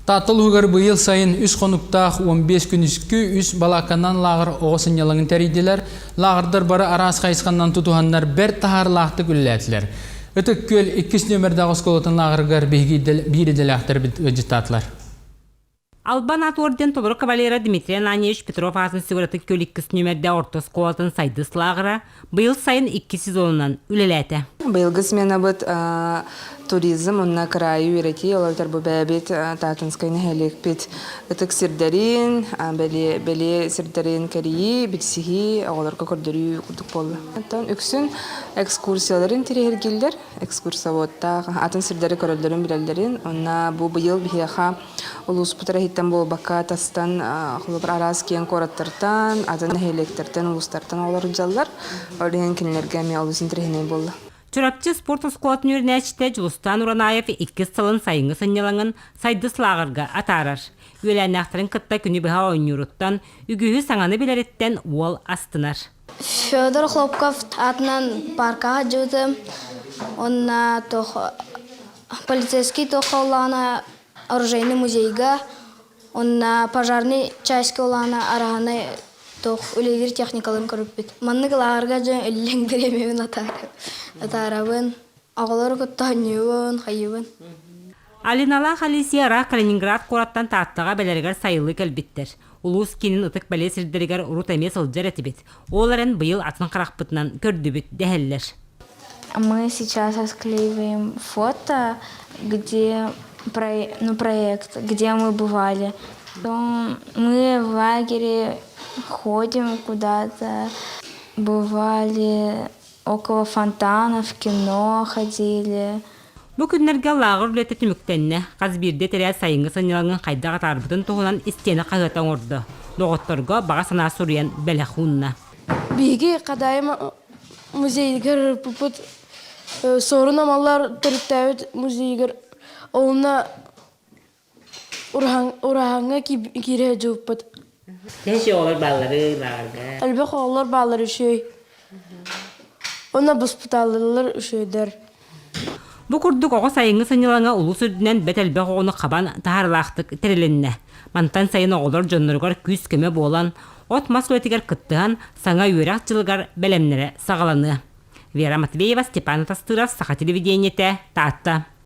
Таатта улууһугар быйыл сайын үс хонуктаах 15 күнүскү үс балааканнан лааҕыр оҕо сынньалаҥын тэрийдилэр. Лааҕырдар бары араас хайысханнан тутуһаннар бэрт таһаарылаахтык үлэлээтилэр. Ытык Күөл иккис нүөмэрдээх оскуолатын лааҕырыгар биһиги биир идэлээхтэрбит ыалдьыттаатылар. Албан аат орден толору кавалера Дмитрий Ананьевич Петров аатын сүгэр Ытык Күөл иккис нүөмэрдээх орто оскуолатын Сайдыс лааҕыра быйыл сайын икки сезонунан үлэлээтэ. Быйылгы сменабыт туризм уонна кыраайы үөрэтии, ол эбэтэр бу бэйэбит Таатынскай нэһилиэкпит ытык сирдэрин, бэлиэ сирдэрин кэрийии, билсиһии, оҕолорго көрдөрүү курдук буолла. Оттон үксүн экскурсияларын интэриэһиргииллэр, экскурсоводтаах атын сирдэри көрөллөрүн билэллэрин. Уонна бу быйыл биһиэхэ улууспут эрэ иһиттэн буолбакка, тастан холобур араас киэҥ куораттартан, атын нэһилиэктэртэн, улуустартан оҕолор дьаллар. Ол иһин кинилэргэ эмиэ олус интэриэһинэй буолла. Чурапчы спорт оскуолатын үөрэнээччитэ Дьулустаан Уранаев иккис сылын сайыҥҥы сынньалаҥын Сайдыс лааҕырга атаарар. Үөлээннээхтэрин кытта күнү быһа оонньууруттан, үгүһү саҥаны билэриттэн уол астынар. Федор Хлопков аатынан пааркаҕа сылдьыбытым. Уонна полицейский туох оружейный музейга Онно пожарный чааска улаана араһаны туох үлэлиир техникаларын көрүппүт. Маннык лааҕырга дьон иллэҥ бириэмэбин атаарабын. Оҕолору кытта оонньуубун, хайыыбын. Алиналаах Алисия ыраах Калининград куораттан Тааттаҕа бэлэригэр сайылыы кэлбиттэр. Улуус киинин ытык бэлиэ сирдэригэр урут эмиэ сылдьар этибит. Ол эрэн быйыл атын харахпытынан көрдүбүт дэһэллэр. Мы сейчас расклеиваем фото, где ну, проект, где мы бывали. Мы в лагере ходим куда-то, бывали около фонтанов, в кино ходили. Бу күннэргэ лааҕыр үлэтэ түмүктэннэ. Хас биирдии этэрээт сайыҥҥы сынньалаҥын хайдах атаарбытын туһунан истиэнэ хаһыата оҥордо. Доҕотторго баҕа санаа суруйан бэлэх уунна. Биһиги Хадаайым музейыгар ырыппыппыт Суорун Амаллар төрүттээбит музейыгар онно ураһаҥҥа киирэ сылдьыбыппыт. Төһө оҕолор бааллары лааҕырга? Элбэх оҕолор бааллар үчүгэй. Онно баспытааллар үчүгэйдэр. Бу курдук оҕо сайыҥҥы сынньалаҥа улуус үрдүнэн бэрт элбэх оҕону хабан таһаарылаахтык тэрилиннэ. Мантан сайын оҕолор дьонноругар күүс-көмө буолан, от-мас үлэтигэр кыттыһан, саҥа үөрэх дьылыгар бэлэмнэрэ саҕаланыа. Вера Матвеева, Степан Атастыров, Саха телевидениетэ, Таатта.